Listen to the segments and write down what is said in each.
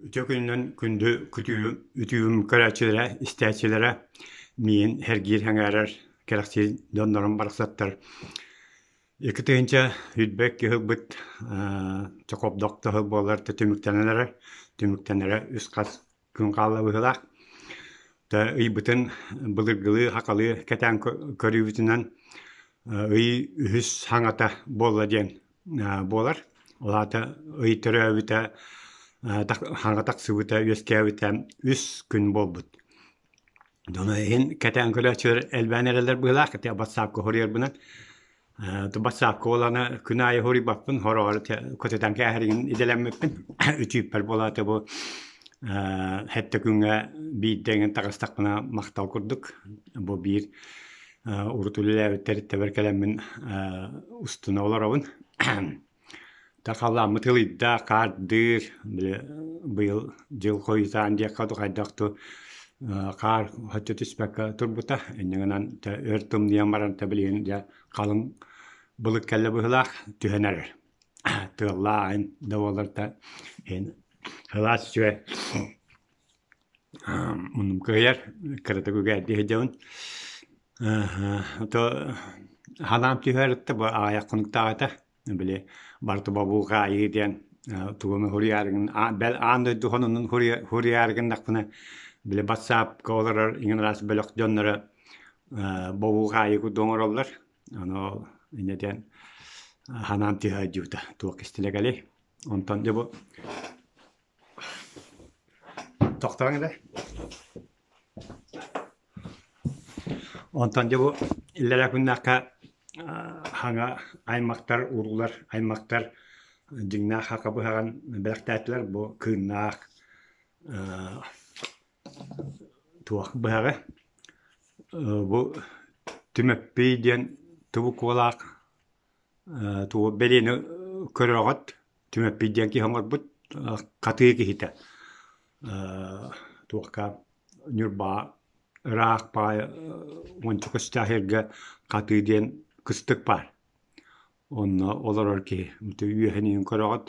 Үтүө күнүнэн күндү үтүөм көрөөччүлэрэ, истээччилэрэ, миин сэргиир сэҥээрэр, кэрэхсиир дьоннорум барахсаттар. 2022 ылбыт чохобдох тыһыл буолар түмүктэнэн эрэр, түмүктэнэрэ үс хас күн хаалла быһыылаах. Ыйбытын былыргылыы хахалыы кэтээн көрүүбүтүнэн ый үһүс хаҥата буолла диэн буолар. Ол аата ый төрөөбүтэ, хаҥа тахсыбыта, үөскээбитэ үс күн буолбут. Ону иһин кэтээн көрөөччүлэр элбээн эрэллэр быһыылаах, ити бассаапка хоруйарбынан. Бассаапка буолана күн аайы хоруйбаппын, хороҕор көтүтэн кээһэригин идэлэммиппин. Үтүүппэр буолаата бу сэттэ күҥҥэ биирдэ эҥин таҕыстахпына махтал курдук. Бу биир урут үлэлээбит тэрилтэбэр кэлэммин устуна олоробун. Халлааммыт ылыйда, хаардыыр, били быйыл дьыл хойутаан диэххэ дуу хайдах дуу хаар оччо түспэккэ турбута. Инньэ гынан өр тымныйан баран билигин дьэ халыҥ былыт кэллэ быһыылаах түһэн эрэр. Тыаллаах ин да буоллар да иһин сылаас үчүгэй Муннум кыайар, кыратык үгээдии сылдьабын. То ханаам түһээриттэ бу аҕыйах хонуктааҕыта били барыта бобуу хаайыы диэн тугу эмэ суруйаарыгын бэл аан дойду сонунун суруйаары гыннахпына били батсаапка олорор иҥин араас бөлөх дьонноро бобуу хаайыы курдук оҥороллор. Ону инньэ диэн ханаам түһэ сылдьыбыта туох кистэлэ кэлиэй. Онтон дьэ бу Тохтооҥ эрэ. Онтон дьэ бу иллэрээ күннээххэ хаҥа аймахтар, уруулар аймахтар дьиҥнээх хака быһаҕын бэлэхтээтилэр. Бу кыыннаах туох быһаҕы. Бу Түмэппий диэн тубукуолаах тугу бэлиэни көрөҕүт Түмэппий диэн киһи оҥорбут хатыы киһитэ туохха Ньурбаҕа ыраах баҕайы уонча көстөөх сиргэ Хатыы диэн кыстык баар. Онно олорор киһи үөһэн иһин көрөҕүт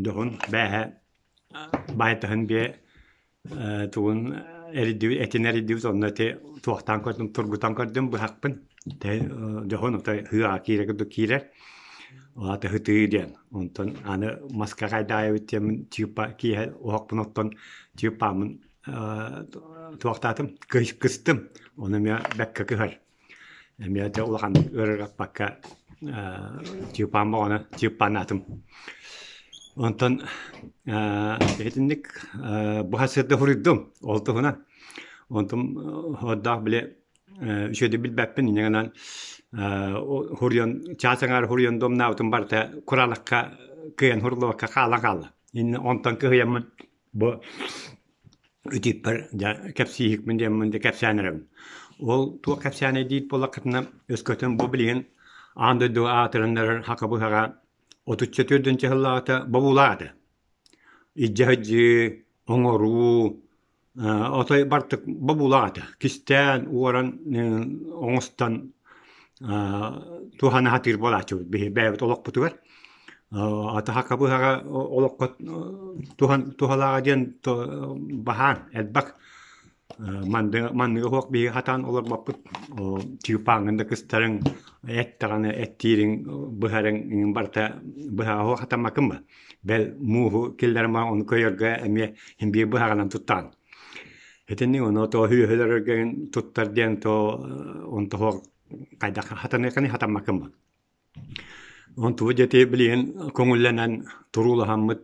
дьоһун бээһэ баайтаһын биэ тугун эрийдибит этин эрийдибит онно ити туохтаан көрдүм тургутан көрдүм быһахпын дьоһун отой һыаҕа киирэ курдук киирэр аата һытыы диэн онтон аны маска хайдаайабыт диэммин чыыппа киэһэ оһохпун оттон чыыппааммын туохтаатым кыстым ону эмиэ бэккэ кыһар Эмиэ дьэ улаханнык ыарырҕаппакка чыыпаан боҕону чыыппааннаатым. Онтон итинник быһа сырда суруйдум ол туһунан. Онтум ордоох били үчүгэйдик билбэппин инньэ гынан хуруйан чаас аҥаар хуруйан домнаабытым барыта кураанахха кыайан хуруллубакка хаалан хаалла. Инньэ онтон кыһыйаммын бу Итиппэр дьэ кэпсииһикпин диэммин дьэ кэпсээн эрэбин. Ол туох кэпсээнэй диир буоллаххытына, өскөтүн бу билигин аан дойдуга аатыран эрэр хака быһаҕа отучча төрдүнчэ сыллааҕыта бобуулаах этэ. Илдьэ сылдьыы, оҥоруу, отой бартык бобуулаах этэ. Кистээн, уоран, оҥостон туһана сатыыр буолааччыбыт биһи бэйэбит олохпутугар. Атаха быһаҕа олоххо туһалааҕа диэн баһаан элбэх манныгы суох биһиги сатаан олорбоппут чыыпааҥҥын да кыстарыҥ эт даҕаны эттиириҥ быһарыҥ барыта быһаҕа суох хатаммаккын ба бэл мууһу киллэрэн баран ону көйөргө эмиэ син биир быһаҕынан туттаҕын итинник ону то үөһөлөргө туттар диэн то онто суох хайдах хатаныаххыный хатаммаккын ба Онтубут дьэ билигин көҥүллэнэн туруулаһаммыт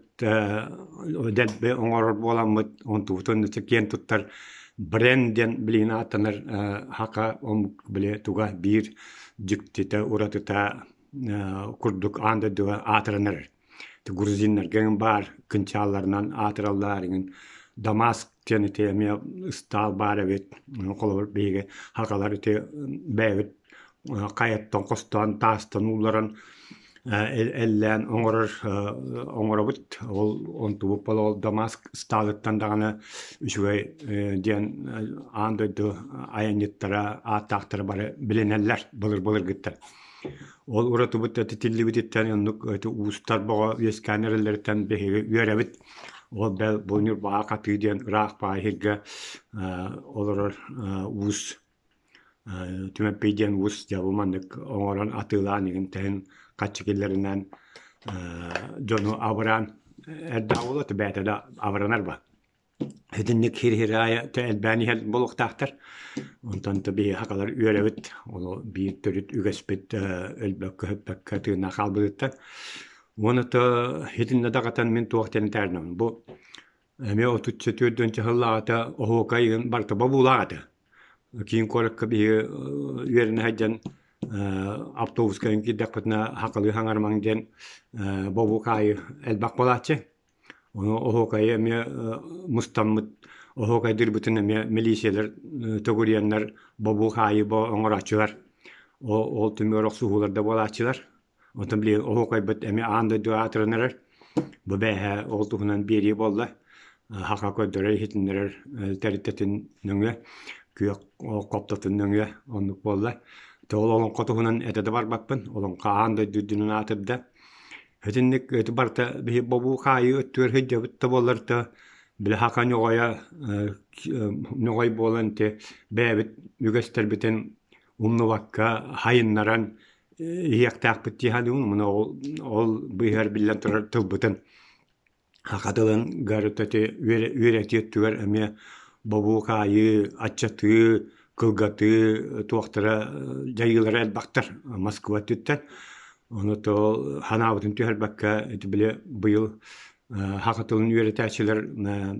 дэлби оҥорор буоламмыт онтубутун киэн туттар бренд диэн билигин ааттанар саха омук били туга биир дьиктитэ уратыта курдук аан дойдуга аатыран эрэр. Грузиннарга эҥин баар кынчаалларынан аатыраллар эҥин Дамаск диэн ити эмиэ ыстаал баар эбит. Холобур биһиги сахалар ити бэйэбит хайаттан хостоон таастан уулларан эллээн оҥорор оҥоробут. Ол онтубут ол Дамаск ыстаалыттан даҕаны үчүгэй диэн аан дойду айанньыттара ааттаахтара бары билинэллэр былыр-былыргыттан. Ол уратыбыт этитиллибититтэн оннук уустар боҕо үөскээн эрэллэриттэн биһиги үөрэбит. Ол бэл бу Ньурбаҕа Хатыы диэн ыраах баай сиргэ олорор уус Түмэппий диэн уус дьэ бу маннык оҥорон атыылаан игин тэһин хаччы киллэринэн дьону абыраан эрдээх буолуо бэйэтэ да абыранар ба. Итинник хир-хир аайы элбээн иһэр буолуохтаахтар. Онтон то биһи хакалар үөрэбит, ону биир төрүт үгэспит өлбөккө-өппөккө тыыннаах хаалбытыттан. Уонна то итиннэ даҕатан мин туох диэн этээринэбин бу эмиэ отучча түөрдүөнчэ сыллааҕыта оһуокай ыын барыта бобуулаах этэ. Киин куоракка биһиги үөрэнэ сылдьан автобуска киирдэхпитинэ хакалыы хаҥарымаҥ диэн бобуу аайы элбэх буолааччы. Ону оһуокайы эмиэ мустаммыт оһуокайдыырбытын эмиэ милииссийэлэр төгүрүйэннэр бобуу-хаайыы оҥорооччулар. Ол түмүгэр охсуһуулар да буолааччылар. Онтон билигин оһуокайбыт эмиэ аан дойду аатыран эрэр. Бу бээһээ ол туһунан биэрии буолла. Саха көрдөрөр иһитиннэрэр тэрилтэтин нөҥүө, күөх хоптотун нөҥүө оннук буолла. Ол олоҥхо туһунан этэ да барбаппын. Олоҥхо аан дойду үрдүнэн аатырда. Итинник ити барыта биһи бобуу-хаайыы өттүгэр сылдьабыт да буоллар да, били саха ньоҕойо ньоҕой буолан ити бэйэбит үгэстэрбитин умнубакка хайыннаран иһиэхтээхпит дии саныыбын. Муну ол, ол быыһыгар биллэн турар тылбытын Саха тылын ити үөрэтии өттүгэр эмиэ бобуу-хаайыы, аччатыы, кылгатыы туохтара дьайыылара элбэхтэр Москва өттүттэн. Ону то санаабытын түһэрбэккэ ити били быйыл саха тылын үөрэтээччилэр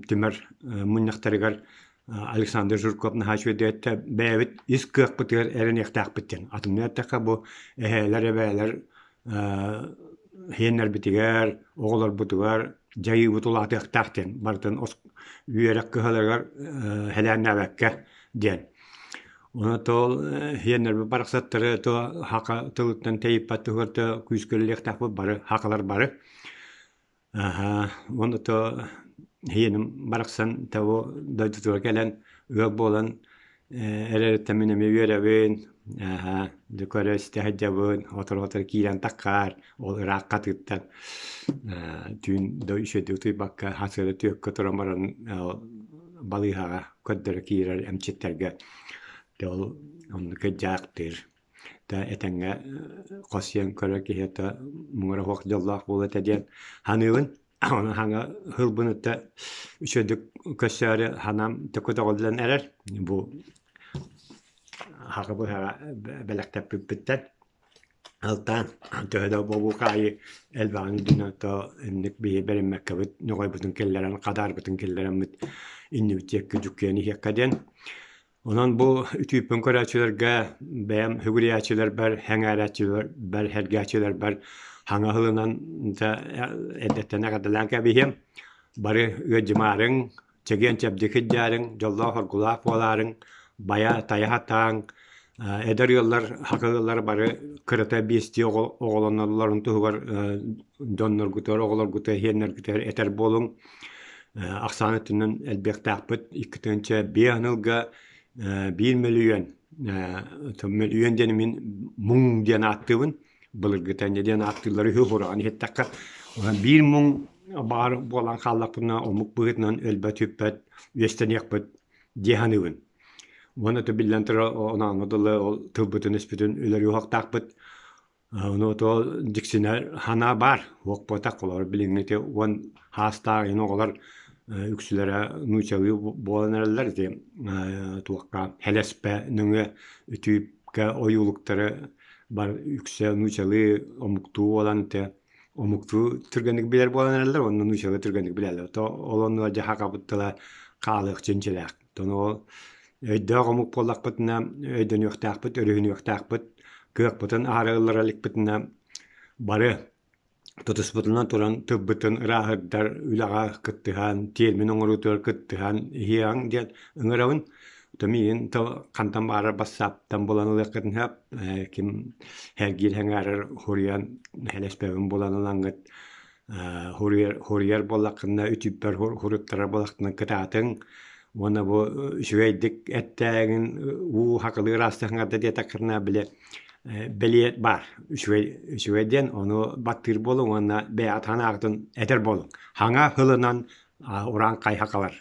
түмэр мунньахтарыгар Александр Жирков наһаа үчүгэйдик эттэ бэйэбит ис кыахпытыгар эрэниэхтээхпит диэн. Атыннык эттэххэ бу эһээлэр, эбээлэр Иһиэннэрбитигэр, оҕолорбутугар дьайыыбыт улаатыахтаах диэн барытын үөрэх кыһаларыгар сэлээннээбэккэ диэн. Ону ол иһиэннэрбит барахсаттары то саха тылыттан тэйиппэт туһугар то күүскэ үлэлиэхтээхпит бары сахалар бары. Аһаа, уонна то иһиэним барахсан того дойдутугар кэлэн ыал буолан эрэриттэн мин эмиэ үөрэбин, аһаа, дьэ көрө-истэ сылдьабын, сотору-сотору киирэн таххаар, ол ыраах хатыыттан түүн да үчүгэйдик утуйбакка сарсыарда түөккэ туран баран балыыһаҕа көрдөрө киирэр эмчиттэргэ дьэ ол оннук дьаахтыыр. Да этэҥҥэ хос сиэн көрөр киһи муҥура суох дьоллоох буолуо этэ диэн саныыбын. Ону хаҥа һылбын ытта үчүгэйдик көрсөөрү санаам көтөҕүллэн эрэр. Бу хаҕа быһаҕа бэлэхтэппиппиттэн алтаан төһө да бобуу-хаайыы элбэҕин үрдүнэн то инник биһи бэриммэккэбит ньоҕойбутун киллэрэн хадаарбытын киллэрэммит иннибит диэки дьүккүйэн иһиэххэ диэн Онон бу үтүүппүн көрөөччүлэргэ, бэйэм сүгүрүйээччилэрбэр, сэҥээрээччилэрбэр, сэргээччилэрбэр хаҥа ыһылынан эрдэттэн эҕэрдэлээн кэбиһиэм. Бары ыалдьымаарыҥ, чэгиэн-чэбдик сылдьаарыҥ, дьоллоох-оргулаах буолаарыҥ, байа-тайа сатааҥ. Эдэр ыаллар, саха ыаллара бары кырата биэстии оҕолоноллорун туһугар дьонноргутугар, оҕолоргутугар, сиэннэргитигэр этэр буолуҥ. Ахсаан өттүнэн элбиэхтээхпит 2 5 сылга 1 мөлүйүөн мөлүйүөн диэни мин муҥ диэн ааттыыбын былыргыта инньэ диэн ааттыыллар үһү сураҕын иһиттэххэ биир муҥ баар буолан хааллахпытына омук быһыытынан өлбөт-сүппэт үөстэниэхпит дии саныыбын уонна биллэн турар онооҥҥо дылы ол тылбытын-өспүтүн өлөрүө уохтаахпыт. Ону то дьиксинэр санаа баар, уох буотах олор билиҥҥи ити 10 саастаах ини оҕолор үксүлэрэ нууччалыы буолан эрэллэр ити туохха һэлэспэ нөҥүө үтүүпкэ ойуулуктары бар үксэ нууччалыы омуктуу буолан ити омуктуу түргэнник билэр буолан эрэллэр уонна нууччалыы түргэнник билэллэр. То ол оннугар дьэ сахабыт тыла хаалыах чинчилээх. Оттон ол өйдөөх омук буоллахпытына, өйдөнүөхтээхпит, өрүһүнүөхтээхпит, кыахпытын аһара ыллара иликпитинэ бары тутуспутунан туран тылбытын ырааһырдар үлэҕэ кыттыһан, тиэрмин оҥоруутугар кыттыһан иһиэҕиҥ диэн ыҥырабын. Оттон миигин хантан баҕарар бассааптан булан ылыаххытын сөп. Ким сэргиир сэҥээрэр суруйан сэлэспэбин булан ылаҥҥыт Хоруйар буоллаххына, үтүппэр хоруттарар буоллаххына кытаатыҥ уонна бу үчүгэйдик эттээгин уу хакылыы ыраастаһыҥарда диэтэххинэ били бэлиэ баар. Үчүгэй үчүгэй диэн ону баттыыр буолуҥ уонна бэйэҕит санааҕытын этэр буолуҥ. Хаҥа һылынан ураан хайһакалар.